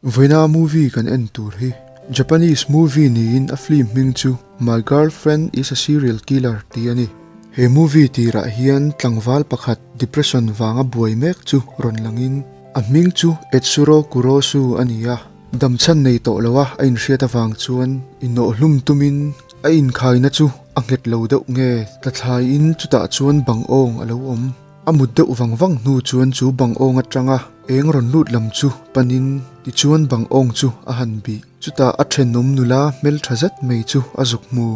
Vawiina movie kan en tur hi Japanese movie niin a film hming chu My Girlfriend is a Serial Killer tih a ni. He movie tirah hian tlangval pakhat depression vanga buai mek chu rawn langin a hming chu Etsuro Kurosu a ni a. Damchhan nei tawh loa a inhriat avang chuan inawhhlum tumin a inkhaina chu a nghet lo deuh nge tlathlaiin chutah chuan bang awng a lo awm. A mut deuh vang vang hnu chuan chu bang awng atanga eng rawn lut lam chu panin tichuan bang awng chu a han bih. Chutah a thenawm nula hmeltha zet mai chu a zuk hmu.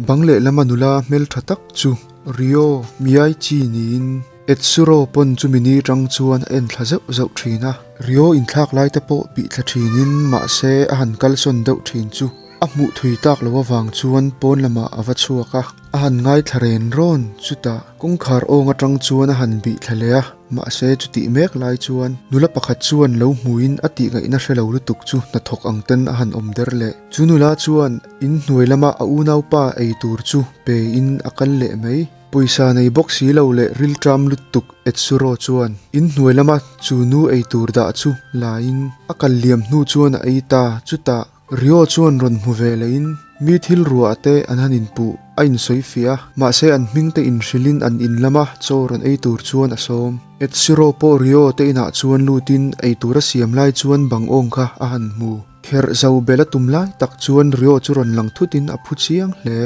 Bang lehlama nula hmeltha tak chu Rio Miyaichi niin Etsuro pawn chumi ni tang chuan a en thla zeuh zeuh thin a. Rio inthlak lai te pawh bih thla thinin mahse a han kalsawn deuh thin chu a hmuh thui tak loh avang chuan pawn lamah a va chhuak a. A han ngaithla ren rawn chutah kawngkhar awng atang chuan a han bih thla leh a, mahse chutih mek lai chuan nula pakhat chuan lo hmuin a tih ngaihna hre lo lutuk chu hnathawk ang ten a han awm der leh. Chu nula chuan in hnuai lama a unaupa ei tur chu pe in a kal leh mai. Pawisa nei bawk si lo leh rilṭam lutuk Etsuro chuan in hnuai lama chu nu ei tur dah chu la in a kal liam hnu chuan a ei ta chutah Rio chuan rawn hmu ve lehin mi thil ruah te an han inpuh a insawi fiah a, mahse an hming te inhrilhin an in lama chaw rawn ei tur chuan a sawm. Etsuro pawh Rio te inah chuan lutin ei tur a siam lai chuan bang awng kha a han hmu. Kherh zo bel a tum lai tak chuan Rio chu rawn lang thutin a phu chiang hle.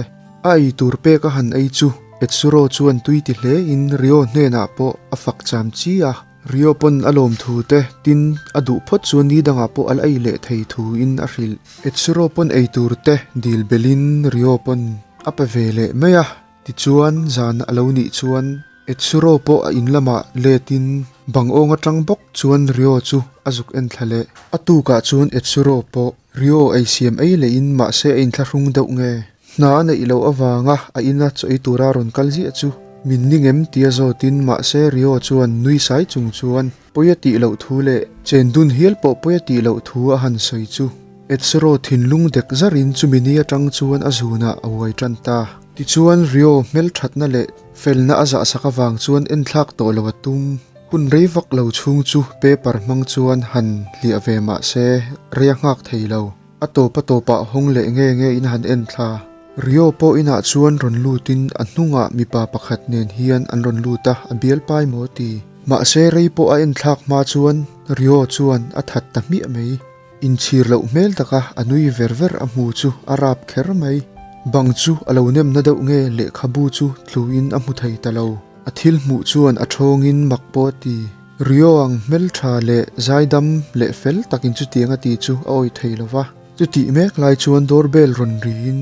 A ei tur pek a han ei chu Etsuro chuan tui ti hlein Rio hnenah pawh a fak cham chi a. Rio pawn a lawm thu te tin a duh phawt chuan ni dangah pawh a la ei leh thei thu in a hrilh. Etsuro pawn ei tur te dil belh in Rio pawn a pe ve leh mai a, tichuan zan a lo nih chuan Etsuro pawh a in lamah let in bang awng atang bawk chuan Rio chu a zuk en thla leh. A tukah chuan Etsuro pawh Rio ei siam ei leh in mahse a inthlahrung deuh nge. Hna a neih loh avanga a ina chaw ei tura rawn kal ziah chu min ni ngem tia zawtin mahse Rio chuan nui sai chung chuan pawi a tih loh thu leh chen dun hial pawh pawi a tih loh thu a han sawi chu Etsero thinlung dek zarin chumi ni atang chuan a zunah a uai tan ta. Tichuan Rio hmelthatna leh felna a zahsak avang chuan enthlak tawh lo a tum. Hun rei vak lo chhung chu paper hmang chuan han hliah ve mahse rei a nghak thei lo. A tawp a tawpah hawng leh nge nge in han en thla. Rio pawh inah chuan rawn lutin a hnungah mipa pakhat nen hian an rawn lut a, a bial pai maw ti. Mahse rei pawh a en thlak hma chuan Rio chuan a that ta hmiah mai. Inchhir loh hmel taka a nui ver ver a hmu chu a rap kher mai. Bang chu a lo nemna deuh nge lehkhabu chu tluin a hmu thei ta lo. A thil hmuh chuan a thawngin mak pawh a ti. Rio ang hmeltha leh zaidam leh fel takin chutiang a ti chu a awih thei lo va. Chutih mek lai chuan doorbell rawn riin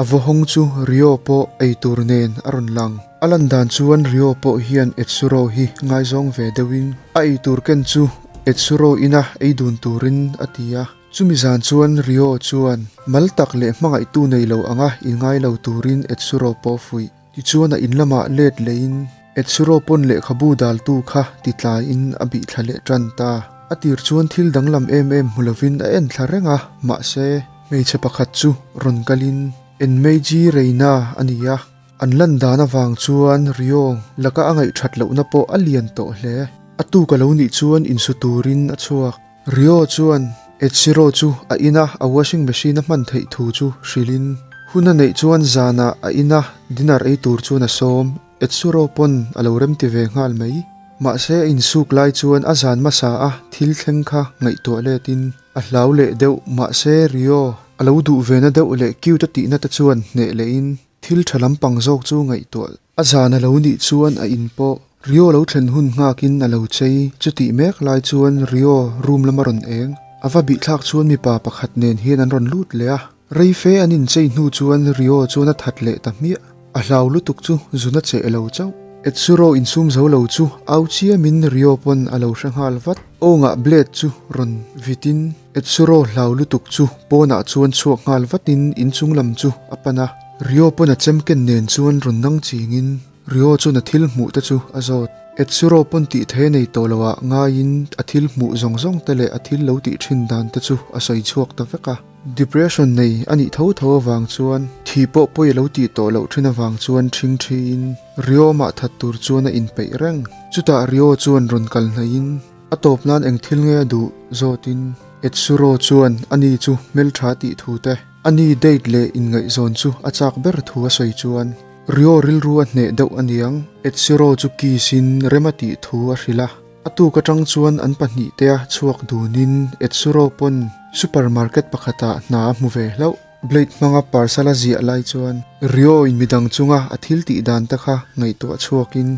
a vaw hawng chu Rio pawh ei tur nen a rawn lang. A lan dan chuan Rio pawh hian Etsuro hi ngaizawng ve deuhin a ei tur ken chu Etsuro ina ei dun turin a ti a. Chumi zan chuan Rio chuan mal tak leh hmangaihtu nei lo anga inngai lo turin Etsuro pawh fuih. Tichuan a in lamah let leiin Etsuro pawn lehkhabu daltu kha ti tlaiin a bih thla leh tan ta. A tir chuan thil danglam em em hmu lovin a en thla reng a, mahse, hmeichhe pakhat chu rawn kalin Enmeiji Reina a ni a, an lan dan avang chuan Rio laka a ngaihthat lohna pawh a lian tawh hle. A tuk a lo nih chuan insu turin a chhuak. Rio chuan Etsiro chu a ina a washing machine a hman theih thu chu hrilhin hun a neih chuan zanah a ina dinner ei tur chuan a sawm. Etsuro pawn a lo remti ve nghal mai. Mahse a insuk lai chuan a zan hmasa a thil thleng kha ngaihtuah letin a hlau leh deuh. Mahse Rio a lo duh ve na deuh leh cute a tihna te chuan hneh lehin thil tha lampang zawk chu ngaihtuah A zan a lo nih chuan a in pawh Rio lo thlen hun nghakin a lo chei. Chutih mek lai chuan Rio room lama rawn eng. A va bihthlak chuan mipa pakhat nen hian an rawn lut leh a. Rei fe an inchei hnu chuan Rio chuan a that leh ta hmiah. A hlau lutuk chu zun a cheh lo chauh. Etsuro insum zo lo chu au chiamin Rio pawn a lo hre nghal vat. Awngah blade chu rawn vitin Etsuro hlau lutuk chu pawnah chuan chhuak nghal vatin inchung lam chu a pan a. Rio pawn a chemken nen chuan rawn nang chingin Rio chuan a thil hmuh te chu a zawt. Etsuro pawn tih thei a nei tawh lo ah ngaiin a thil hmuh zawng zawng te leh a thil lo tih thin dan te chu a sawi chhuak ta vek a. Depression nei a nih tho tho avang chuan thi pawh pawi a lo tih tawh loh thin avang chuan ṭhing ṭhiin Rio mah that tur chuan a inpeih reng. Chutah Rio chuan rawn kal hnaihin a tawp nan eng thil nge a duh zawtin. Etsuro chuan ani chu hmeltha tih thu te, ani date leh inngaihzawn chu a chak ber thu a sawi chuan Rio rilru a hneh deuh aniang, Etsuro chu kiss in rem a tih thu a hrilh a. A tuk atang chuan an pahnihtea chhuak dunin Etsuro pawn supermarket pakhatah hna a hmu ve hlauh. Blade hmanga parcel a ziah lai chuan Rio in midang chunga a thil tih dan te kha ngaihtuah chhuakin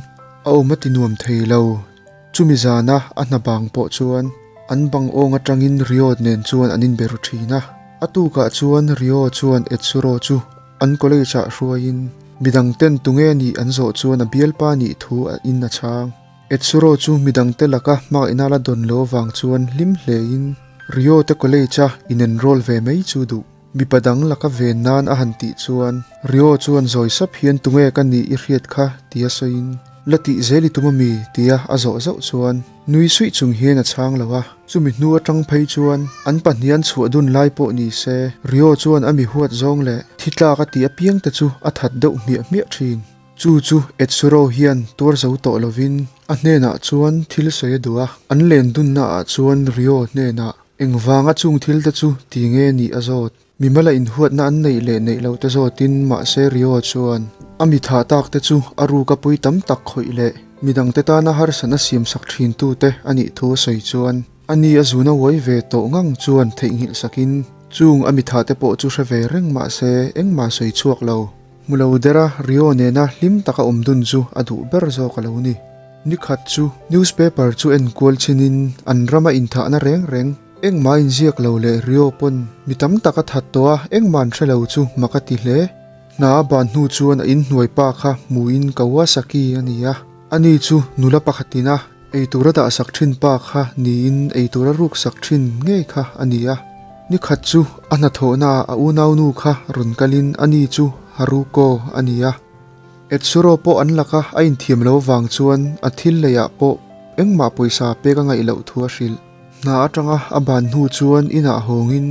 a awm a ti nuam thei lo. Chumi zana a hna bang pawh chuan an bang awng atangin Rio nen chuan an inbe ru thin a. A tukah chuan Rio chuan Etsuro chu an college ah hruaiin midang ten tunge nih an zawh chuan a bialpa nih thu a in a chhang. Etsuro chu midangte laka hmangaihna la dawn lo avang chuan hlim hlein Rio te college a in enroll ve mai chu duh. Mipa dang laka ven nan a han tih chuan Rio chuan zawi sap hian tunge ka nih i hriat kha tia sawiin la tih zel i tum ami tia a zawh zauh chuan nui suih chung hian a chhang lo a. Chumi hnu atang phei chuan an pahnihan chhuah dun lai pawh ni se Rio chuan a mi huat zawng leh thi tlak a tih apiang te chu a that deuh hmiah hmiah thin. Chu chu Etsuro hian tuar zo tawh lovin a hnenah chuan thil sawi a duh a, an len dunnaah chuan Rio hnenah engvanga chung thil te chu ti nge nih a zawt. Mimala inhuatna an neih leh neih loh te zawtin mahse Rio chuan a mi thah tak te chu a ruk a pui tam tak khawih leh midangte tana harsatna siamsak thin tute a nih thu a sawi chuan ani a zuna uai ve tawh ngang chuan theihnghilh sakin chung a mi thah te pawh chu hre ve reng mahse engmah sawi chhuak lo. Hmu lo dera Rio nena hlim taka awm dun chu a duh ber zawk a lo ni. Nikhat chu newspaper chu en kual chinin an rama inthahna reng reng engmah inziak lo leh Rio pawn mi tam tak a that tawh a engmah an hre lo chu mak a ti hle. Hna a ban hnu chuan a inhnuai pa kha hmuin Kawasaki a ni a, ani chu nula pakhatin a eitur a dahsak thin pa kha niin eitur a ruksak thin ngei kha a ni a. Nikhat chu a hnathawhnaah a unaunu kha rawn kalin ani chu Haruko a ni a. Etsuro pawh an laka a inthiam lo vang chuan a thil leiah pawh engmah pawisa pek a ngaih loh thu a hrilh. Hna atanga a ban hnu chuan inah hawngin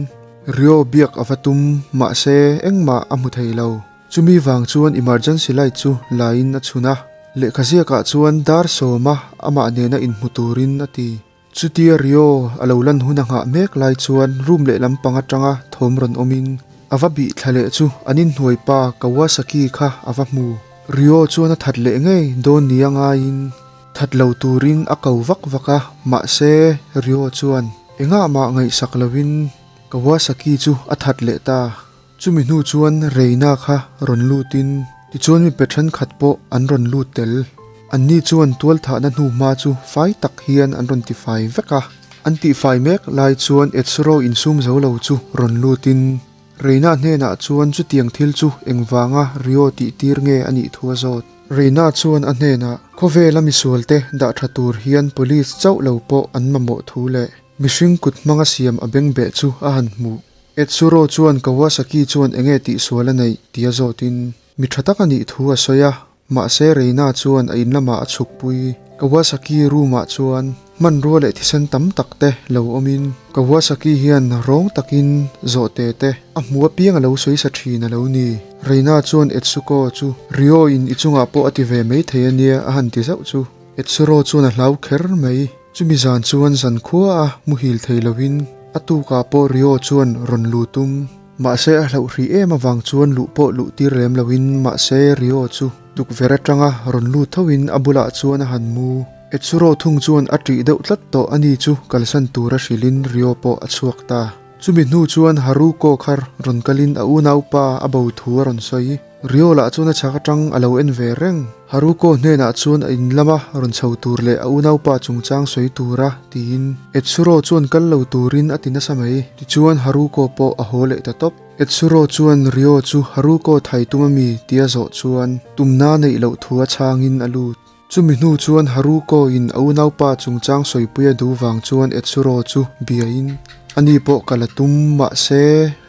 Rio biak a va tum mahse engmah a hmu thei lo. Chumi vang chuan emergency light chu laiin a chhun a, lehkha ziakah chuan dar sawma amah nena inhmu turin a ti. Chutia Rio a lo lan hun a nghah mek lai chuan room lehlam pang atanga thawm rawn awmin a va bih thla leh chu an inhnuai pa Kawasaki kha a va hmu. Rio chuan a that leh ngei dawn nia ngaiin that lo turin a ko vak vak a, mahse Rio chuan engah mah ngaihsak loin Kawasaki chu a that leh ta. Chumi hnu chuan Reina kha rawn lutin tichuan mipa thenkhat pawh an rawn lut tel. Anni chuan tualthahna hnu hma chu fai tak hian an rawn tifai vek a. An tihfai mek lai chuan Etsuro insum zo lo chu rawn lutin Reina hnenah chuan chutiang thil chu engvanga Rio tih tir nge a nih thu a zawt. Reina chuan a hnenah khawvela misualte dah tha tur hian police chauh lo pawh an mamawh thu leh mihring kut hmanga siam a bengbeh chu a han hmuh. Etsuro chuan Kawasaki chuan enge tihsual a neih tia zawtin mi tha tak a nih thu a sawi a, mahse Reina chuan a in lamah a chhukpui. Kawasaki room ah chuan hmanrua leh thisen tam tak te lo awmin Kawasaki hian rawng takin zawhte te a hmu apiang a lo sawi sa thin a lo ni. Reina chuan Etsuko chu Rio in i chungah pawh a ti ve maithei a nia a han ti zauh chu Etsuro chuan a hlau kher mai. Chumi zan chuan zankhua a muhil thei lovin a tukah pawh Rio chuan rawn lu tum. Mahse a hlauh hrih em avang chuan luh pawh luh tir lem loin mahse Rio chu tukverh atanga rawn lut thoin a bulah chuan a han mu. Etsuro thung chuan a ṭih deuh tlat tawh a ni chu kalsan tura hrilhin Rio pawh a chhuak ta. Chumi hnu chuan Haruko kha rawn kalin a unaupa a bo thu a rawn sawi. Rio lah chuan a chhak atang a lo en ve reng. Haruko hnenah chuan a in lama rawn chho tur leh a unaupa chungchang sawi tura tiin Etsuro chuan kal lo turin a ti nasa mai. Tichuan Haruko pawh a haw leh ta tawp. Etsuro chuan Rio chu Haruko thai tum ami tia zawh chuan tumna neih loh thu a chhangin a lut. Chumi hnu chuan Haruko in a unaupa chungchang sawipui a duh vang chuan Etsuro chu biain ani pawh kal a tum mahse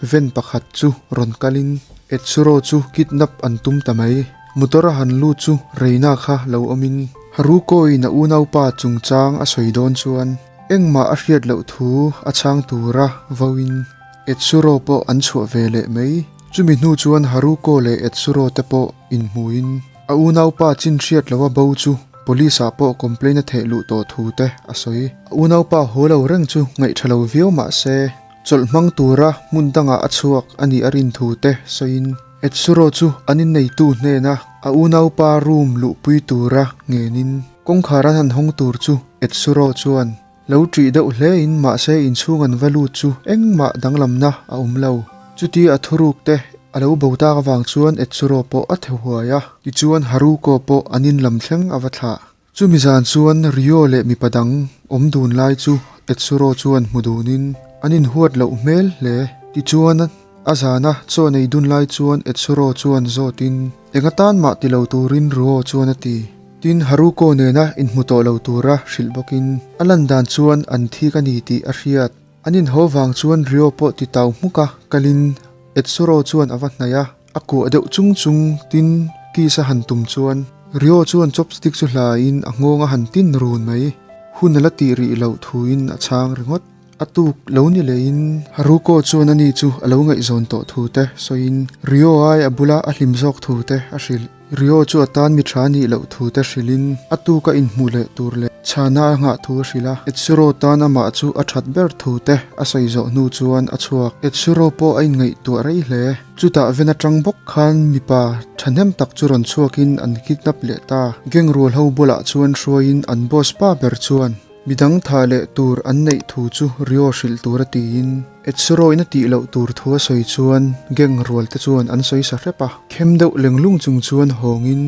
ven pakhat chu rawn kalin Etsuro chu kidnap an tum ta mai. Motor a han lut chu Reina kha lo awmin Haruko in a unaupa chungchang a sawi dawn chuan engmah a hriat loh thu a chhang tura vauin Etsuro pawh an chhuah ve leh mai. Chumi hnu chuan Haruko leh Etsuro te pawh inhmuin a unaupa chin hriat loha bo chu. Police ah pawh complaint a theh luh tawh thu te a sawi. A unaupa haw lo reng chu ngaih tha lo viau mah se, chawlh hmang tura hmun dangah a chhuak a nih a rin thu te sawiin Etsuro chu an inneitu hnena a unaupa room luhpui tura ngenin kawngkhar an han hawng tur chu Etsuro chuan Lo ṭih deuh hlein mahse inchhung an va lut chu engmah danglamna a awm lo. Chuti a thuruk te a lo bo tak avang chuan Etsuro pawh a the huai a, tichuan Haruko pawh an in lam thleng a va thlah. Chumi zan chuan Ryo leh mipa dang awm dun lai chu Etsuro chuan hmu dunin an inhuat loh hmel hle. Tichuan a zana chaw nei dun lai chuan Etsuro chuan zawtin eng atan mah ti lo turin Ryo chuan a ti. Tin, Haruko nena inhmu tawh lo tura hrilh bawkin a lan dan chuan an thik a ni tih a hriat. An inhaw vang chuan Ryo pawh ti tau hmuk a, kalin Etsuro chuan a va hnaih a, a kuah deuh chung chung tin kiss a han tum chuan Ryo chuan chopstick chu hlaiin a nghawng a han tin run mai. Hun a la tih rih loh thuin a chhang ringawt. A tuk lo ni leiin Haruko chuan ani chu a lo ngaihzawn tawh thu te sawiin Ryo ai a bula a hlim zawk thu te a hrilh. Ryo chu a tan mi tha nih loh thu te hrilhin a tuk a inhmuh leh tur leh chhana a nghah thu a hrilh a. Etsuro tan amah chu a that ber thu te a sawi zawh hnu chuan a chhuak. Etsuro pawh a inngaihtuah rei hle. Chutah ven atang bawk khan mipa thahnem tak chu rawn chhuakin an kidnap leh ta. Gang rual ho bulah chuan hruaiin an boss pa ber chuan. Midang tha leh tur an neih thu chu Rio hrilh tur a tiin Etsuro in a tih loh tur thu a sawi chuan gang rual te chuan an sawi sa hrep a. Khem deuh leng lung chung chuan hawngin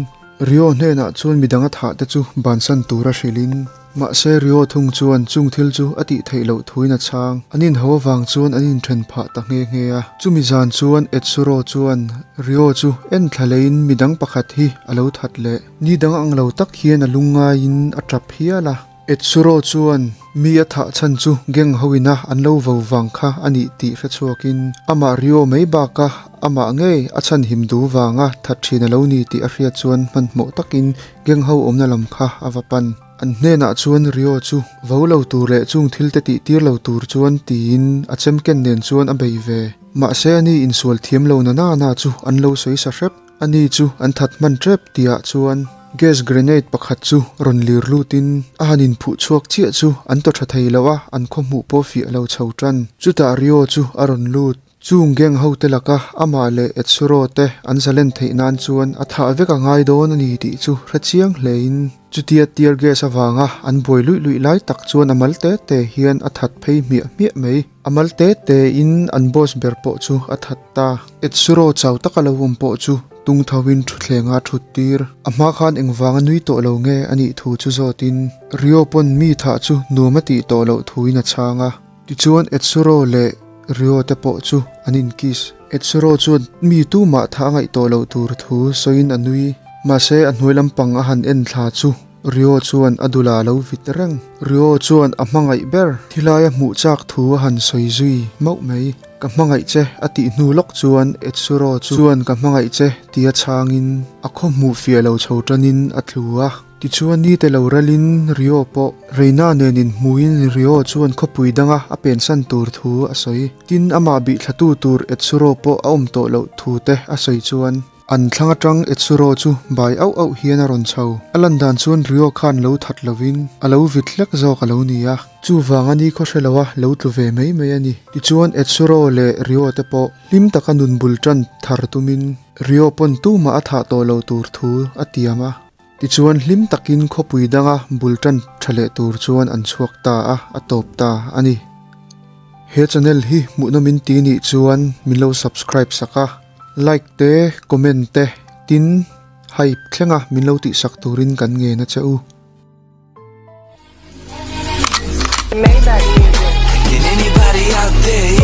Rio hnenah chuan midang a thah te chu bansan tur a hrilhin mahse Rio thung chuan chung thil chu a tih theih loh thuin a chhang. An inho avang chuan an inthen phah ta nghe nghe a. Chumi zan chuan Etsuro chuan Rio chu en thla leiin midang pakhat hi a lo that leh. Ni dang ang lo tak hian a lungngaiin a tap hial a. Etsuro chuan mi a thah chhan chu gang hoina an lo vo vang kha a nih tih hre chhuakin amah Rio mai baka amah ngei a chhan him duh vanga that thin a lo ni tih a hriat chuan hmanhmawh takin gang ho awmna lam kha a va pan. An hnenah chuan Rio chu vo lo tur leh chung thil te tih tir lo tur chuan tiin a chemken nen chuan a bei ve. Mahse ani insual thiam lo na na na chu an lo sawi sa hrep. Ani chu an that hman tep tihah chuan gas grenade pakhat chu rawn lir lutin a han inphuh chhuak chiah chu an tawtha thei lo a, an khaw hmuh pawh fiah lo chho tan. Chutah Rio chu a rawn lut. Chung gang hote laka amah leh Etsuro te an zalen theih nan chuan a thah vek a ngai dawn a ni tih chu hre chiang hlein chutia tear gas avanga an buai luih luih lai tak chuan a mal te te hian a that phei hmiah hmiah mai. A mal te te in an boss ber pawh chu a that ta. Etsuro chau taka lo awm pawh chu tung tho in thutthleng a thut tir. A hma khan engvang a nui tawh lo nge a nih thu chu zawt in Rio pawn mi thah chu nuam a tih tawh loh thu in a chhang a. Tichuan Etsuro leh Rio te pawh chu an in kiss. Etsuro chuan mi tumah thah a ngaih tawh loh tur thu sawiin a nui. Mahse a hnuai lampang a han en thla chu Rio chuan a dul a lo vit reng. Rio chuan a hmangaih ber thilai a hmuh chak thu a han sawi zui mauh mai. Ka hmangaih che a tih hnu lawk chuan Etsuro chuan ka hmangaih che tia chhangin a khaw hmuh fiah lo chho tanin a tlu a. Tichuan nite lo ralin Rio pawh Reina nen inhmuhin Rio chuan khawpui danga a pensan tur thu a sawi. Tin amah bihthlatu tur Etsuro pawh a awm tawh loh thu te a sawi chuan. An thlang atang Etsuro chu bai auh auh hian a rawn chho. A lan dan chuan Rio khan lo that lovin a lo vit hlek zawk a lo ni a. Chuvang a ni khaw hre loa lo tlu ve mai mai a ni. Tichuan Etsuro leh Rio te pawh hlim taka nun bul tan thar tumin Rio pawn tumah a thah tawh lo tur thu a tiam a. Tichuan hlim takin khawpui danga bul tan tha leh tur chuan an chhuak ta a, a tawp ta a ni. He channel hi hmuhnawm in ti nih chuan min lo subscribe sak a. Like te, comment te, tin hype thlenga min lo tihsak turin kan ngen a che u. Can anybody out there?